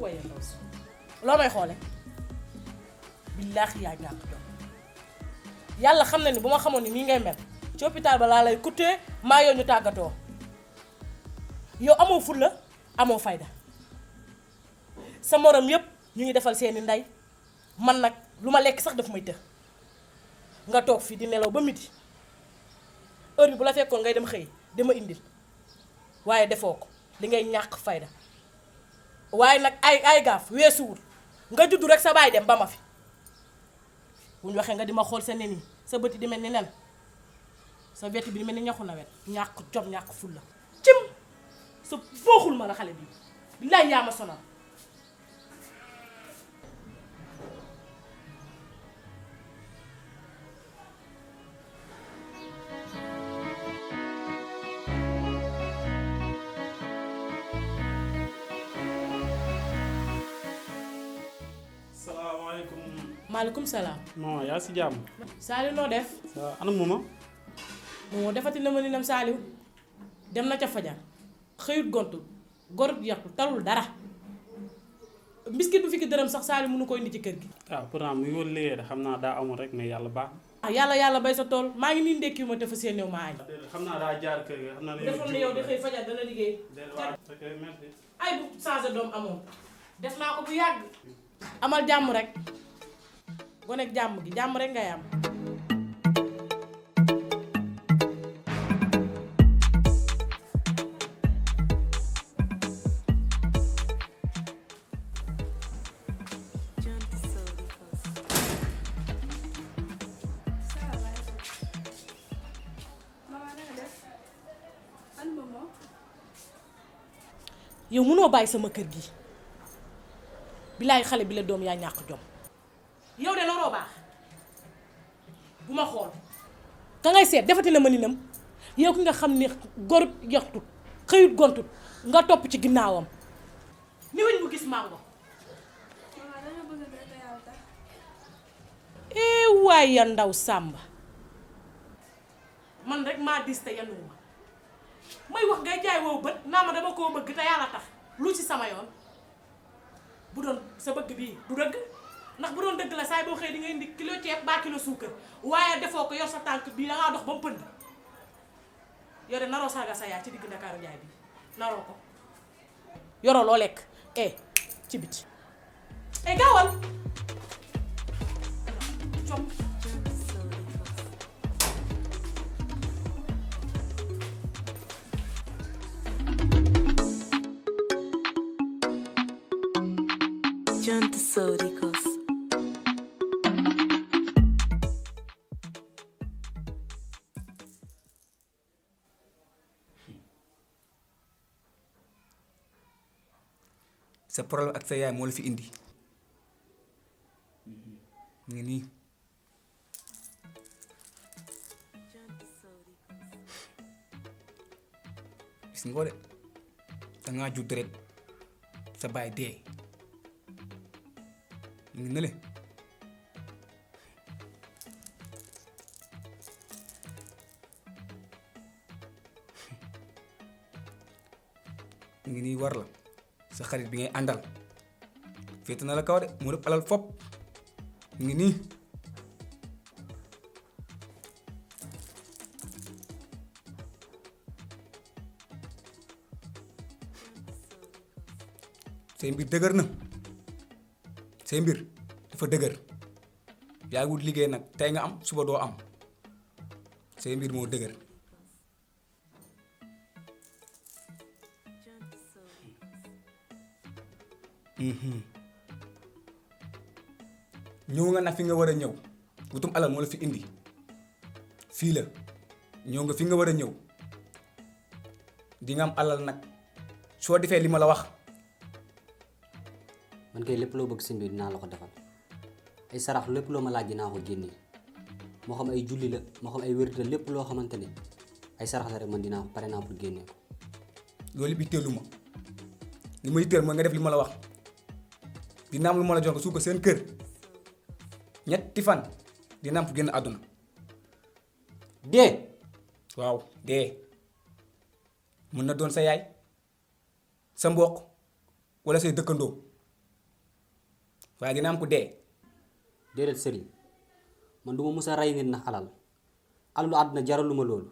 waaye ndaw si loo may xoole billaahi yaa ñàkk jom yàlla xam na ni bu ma xamoon ni nii ngay mel ci hôpital ba laa lay kutee maa yow ñu tàggatoo yow amoo fulla amoo fayda sa morom yépp ñu ngi defal seeni ndey man nag lu ma lekk sax daf may të nga toog fii di nelaw ba midi heure bi bu la fekkoon ngay dem xëy dama indil waaye defoo ko li ngay ñàkk fayda waaye nag ay gaaf weesuwul nga juddu rek sa baay dem ba ma fi bu ñu waxee nga di ma xool sa nen yi sa bëti di mel ni nen sa weti bi di mel ni ñaxu nawet ñàkk jom ñàkk fulla cim sa fooxul ma la xale bi billaay yaa ma sonal maaleykum salaam. non yaa si jàmm. Saliou noo def. ana mooma. moo defati na ma ni nam Saliou dem na ca fajar xëyut gontul gorut yàqu talul dara mbiskit bu fi ki dërëm sax Saliou mënu ko indi ci kër gi. ah pourtant mu ngi woon liggéey de xam naa daa amul rek mais yàlla baax. ah yàlla bay sa tool maa ngi nii ndekki ma te fa seen maa añ. xam naa daa jaar kër ga xam naa. defoon na yow di xëy fajar dana liggéey. ok merci. ay bu changé doom amoon def naa ko bu yàgg. amal jàmm rek. gonek jàmm gi jàmm rek ngay am. yow mënoo bàyyi sama kër gi bilaay xale bi la doom yaa ñàkk jom. yow de naroo baax bu ma xool ka ngay seet defati na ma ninam yow ki nga xam ne gorut yaxtut xëyut gontut nga topp ci ginnaawam ni weñ bu gis màngo waay ya ndaw sàmba man rek maa dis te yanuwuma may wax ngay jaay wow bët naa ma dama koo bëgg te yàlla tax lu ci sama yoon bu doon sa bëgg bii du dëgg ndax bu doon dëgg la saay boo xëy di nga indi kilo ceeb ba kilo suukar waaye defoo ko yor sa tànk bii dangaa dox ba mu pënd yore naroo saaga sa yaay ci digg Ndakaaru njaay bi naroo ko yoroo loo lekk ci biti gaawal com sa problème ak sa yaay moo la fi indi mu ngi nii gis nga ko de dangaa judd rek sa baay dee mu ngi nële mu ngi nii war la sa xarit bi ngay àndal féete na la kaw de mu def alal fopp mu ngi nii say mbir dëgër na say mbir dafa dëgër yaa ngi wut liggéey nag tey nga am suba doo am say mbir moo dëgër ñëw nga nag fi nga war a ñëw wutum alal moo la fi indi fii la ñëw nga fi nga war a ñëw di nga am alal nag soo defee li ma la wax. man kay lépp loo bëgg sëñ bi dinaa la ko defal ay sarax lépp loo ma laaj dinaa ko génnee moo xam ay julli la moo xam ay wér la lépp loo xamante ne ay sarax la rek man dinaa pare naa pour génnee ko. loolu bi teelu ma li may teel mooy nga def li ma la wax dina am lu ma la jox nga suuf ko seen kër ñetti fan dina am fu génn àdduna. dee. waaw dee mën na doon sa yaay sa mbokk wala say dëkkandoo waaye dina am ku dee. déedéet sëriñ man du ma mus a rey nit ndax alal alalu àdduna jaraluma loolu